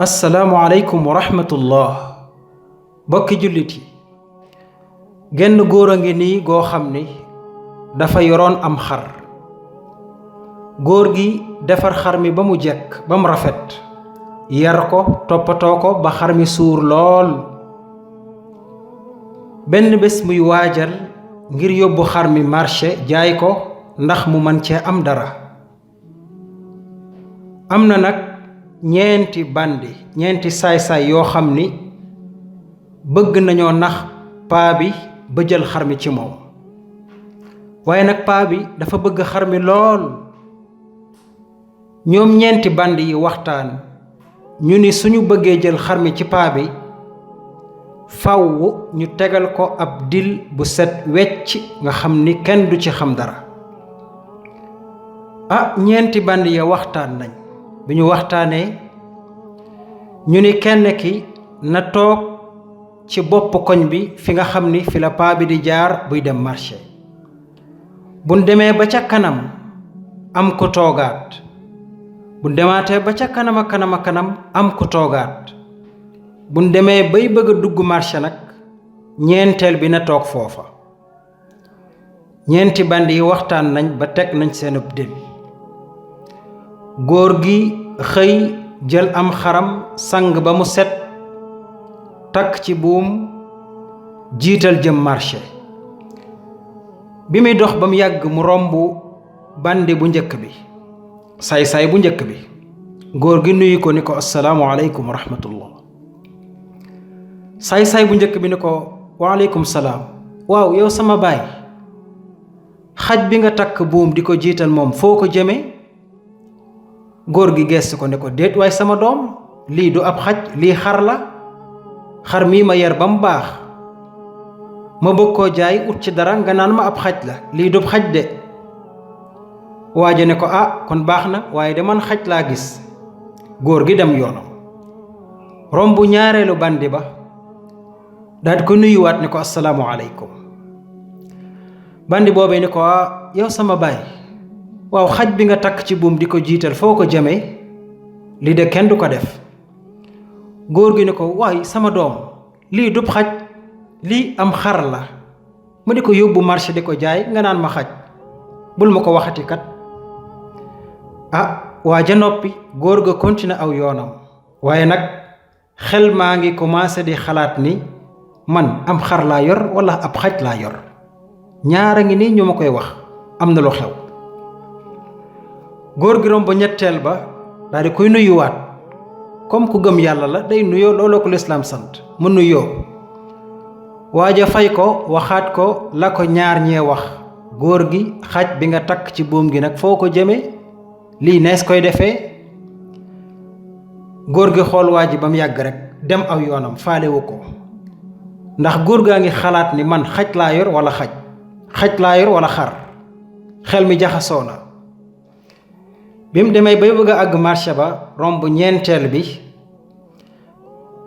assalaamu aleykum wa rahmatullah. bokki jullit yi, genn góor a ngi nii goo xam ni dafa yoroon am xar. góor gi defar xar mi ba mu jekk ba mu rafet, yar ko toppatoo ko ba xar mi suur lool. benn bés muy waajal ngir yóbbu xar mi marché jaay ko ndax mu man cee am dara. am na nag ñeenti saay-saay yoo xam ni bëgg nañoo nax paa bi ba jël xar mi ci moom. waaye nag paa bi dafa bëgg xar mi lool. ñoom ñeenti bandi yi waxtaan ñu ni suñu bëggee jël xar mi ci paa bi faw ñu tegal ko ab dil bu set wecc nga xam ni kenn du ci xam dara. ñeenti bandi ya waxtaan nañ. bi ñu waxtaanee ñu ni kenn ki na toog ci bopp koñ bi fi nga xam ni fi la paa bi di jaar buy dem marché. buñ demee ba ca kanam am ku toogaat, buñ demaatee ba ca kanam a kanam am ku toogaat, buñ demee bay bëgg a dugg marché nag ñeenteel bi na toog foofa. ñeenti bandi yi waxtaan nañ ba teg nañ seenub dil. góor gi xëy jël am xaram sang ba mu set, takk ci buum jiital jëm marché. bi muy dox ba mu yàgg mu romb bandi bu njëkk bi, saay-saay bu njëkk bi. góor gi nuyu ko ni ko assalaamu aleykum wa rahmatullah. saay-saay bu njëkk bi ni ko waaleykum salaam. waaw yow sama baay, xaj bi nga takk buum di ko jiital moom foo ko jëme? góor gi gestu ko ne ko déet waay sama doom, lii du ab xaj, lii xar la. xar mii ma yar ba mu baax ma bëgg koo jaay ut ci dara nga naan ma ab xaj la, lii du xaj de. waaja ne ko kon baax na, waaye de man xaj laa gis. góor gi dem yoonam romb ñaareelu bandi ba, daal ko nuyuwaat ne ko assalaamu aleykum. bandi boobee ne ko yow sama baay, waaw xaj bi nga takk ci buum di ko jiital foo ko jëmee? lii de kenn du ko def. góor gi ne ko waay sama doom, lii dub xaj, lii am xar la. ma di ko yóbbu marché di ko jaay nga naan ma xaj, bul ma ko waxati kat. waa ja noppi. góor ga continué aw yoonam. waaye nag xel maa ngi commencé di xalaat ni man am xar laa yor wala ab xaj laa yor. ñaara ngi nii ñu ma koy wax, am na lu xew. góor gi romb ba ñetteel ba daal di koy nuyuwaat. comme ku gëm yàlla la day nuyoo, looloo ko lislaam sant mu nuyoo. waaja fay ko waxaat ko la ko ñaar ñee wax. góor gi xaj bi nga takk ci buum gi nag foo ko jëme? lii nees koy defee? góor gi xool waa ji ba mu yàgg rek dem aw yoonam, faalewu ko. ndax góor gaa ngi xalaat ni man xaj laa yor wala xaj laa yor wala xar. xel mi jaxasoo na. bi mu demee bay bëgg a àgg marché ba romb ñeenteel bi,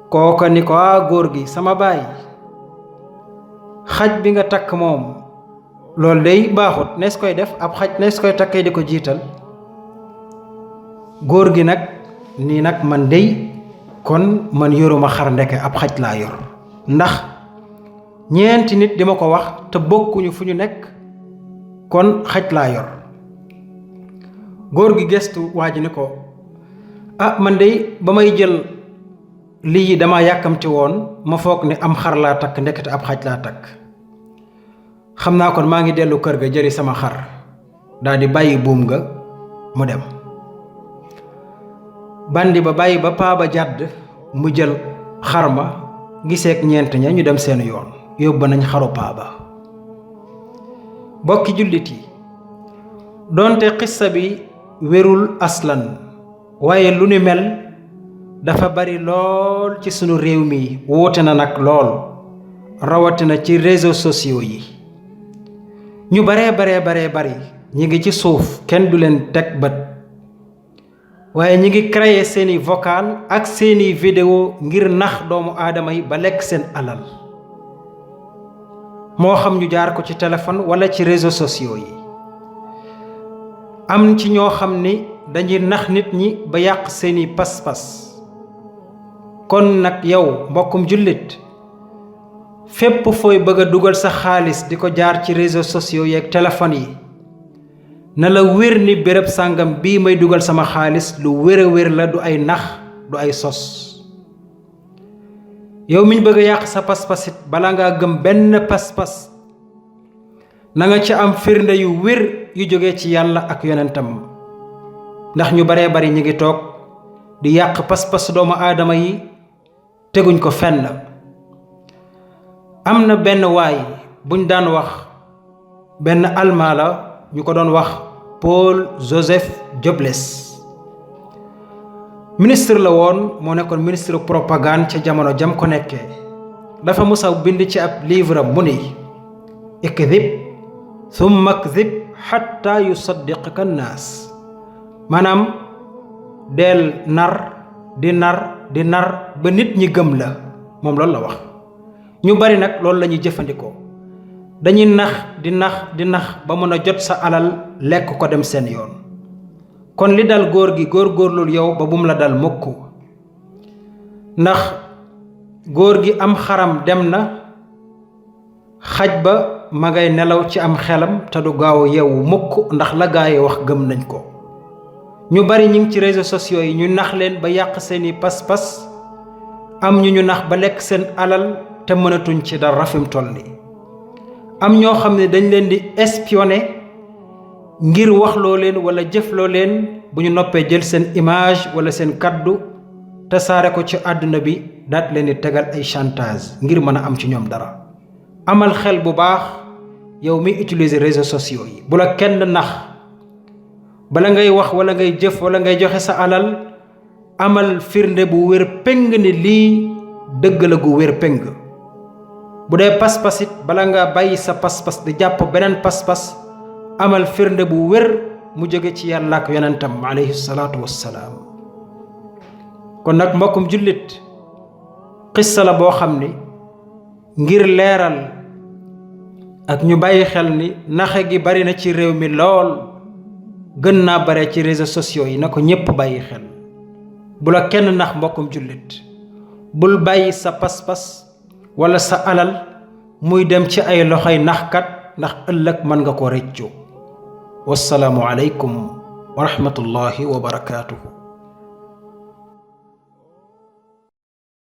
kooka ni ko góor gi sama baay, xaj bi nga takk moom loolu day baaxut, nees koy def? ab xaj nees koy takkee di ko jiital? góor gi nag nii nag man dey kon man yoruma xar, ndeke ab xaj laa yor. ndax ñeenti nit di ma ko wax te bokkuñu fu ñu nekk, kon xaj laa yor. góor gi gestu waa ji ni ko man dey ba may jël lii dama yàkkamti woon, ma foog ne am xar laa takk, ndekete ab xaj laa takk. xam naa kon maa ngi dellu kër ga jëri sama xar. daal di bàyyi buum nga mu dem. bandi ba bàyyi ba paa ba jàdd mu jël xar ma, giseek ñeent ña ñu dem seen yoon, yóbbu nañ xaru paa ba. bokki jullit yi, doonte xissa bi wérul aslan, waaye lu ni mel dafa bari lool ci sunu réew mi. woote na nag lool, rawatina ci réseaux sociaux yi. ñu bari ñi ngi ci suuf, kenn du leen teg bët, waaye ñi ngi créer seeni vocal ak seeni vidéo ngir nax doomu aadama yi ba lekk seen alal. moo xam ñu jaar ko ci téléphone wala ci réseaux sociaux yi. am ci ñoo xam ni dañuy nax nit ñi ba yàq seeni pas-pas, kon nag yow mbokkum jullit fépp fooy bëgg a dugal sa xaalis di ko jaar ci réseaux sociaux yeeg téléphone yi na la wér ni béréb sàngam bii may dugal sama xaalis lu wér a wér la, du ay nax du ay sos. yow miñ bëgg a yàq sa pas-pas it bala ngaa gëm benn pas-pas na nga ci am firnde yu wér yu jóge ci yàlla ak yonentam, ndax ñu baree bari ñi ngi toog di yàq pas-pas doomu aadama yi teguñ ko fenn. am na benn waay buñ daan wax, benn almaa la ñu ko doon wax Paul Joseph Goebbels. ministre la woon, moo nekkoon ministre propagande ca jamono jam ko nekkee. dafa musa bind ci ab livre mu ni ikdib thumma kdib xatta yusaddiqaka annaas, maanaam del nar di nar ba nit ñi gëm la. moom loolu la wax. ñu bari nag loolu la ñuy jëfandikoo, dañuy nax di nax ba mën a jot sa alal lekk ko dem seen yoon. kon li dal góor gi góorgóorlul yow ba bum la dal mukk, ndax góor gi am xaram dem na, xaj ba ma ngay nelaw ci am xelam te du gaaw yeewu mukk, ndax la gaa yi wax gëm nañ ko. ñu bari ñi ngi ci réseaux sociaux yi ñu nax leen ba yàq seeni pas-pas, am ñu nax ba lekk seen alal te mënatuñ ci dara fi mu toll nii. am ñoo xam ne dañ leen di espionner ngir waxloo leen wala jëfloo leen, bu ñu noppee jël seen image wala seen kaddu tasaare ko ci àdduna bi, daat leen di tegal ay chantage ngir mën a am ci ñoom dara. amal xel bu baax yow mi utiliser réseaux sociaux yi, bu la kenn nax. bala ngay wax wala ngay jëf wala ngay joxe sa alal, amal firnde bu wér péng ni lii dëgg la gu wér péng. bu dee pas-pas it bala nga bàyyi sa pas-pas di jàpp beneen pas-pas, amal firnde bu wér mu jóge ci yàlla ak yonentam alayhi salaatu wassalaam. kon nag mbokkum jullit, xissa la boo xam ni ngir leeral ak ñu bàyyi xel ni naxe gi bari na ci réew mi lool, gën naa bare ci réseaux sociaux yi, na ko ñépp bàyyi xel. bu la kenn nax mbokkum jullit, bul bàyyi sa pas-pas wala sa alal muy dem ci ay loxoy naxkat, ndax ëllëg mën nga ko rëccu. wassalaamu aleykum wa rahmatullahi wa barakaatuhu.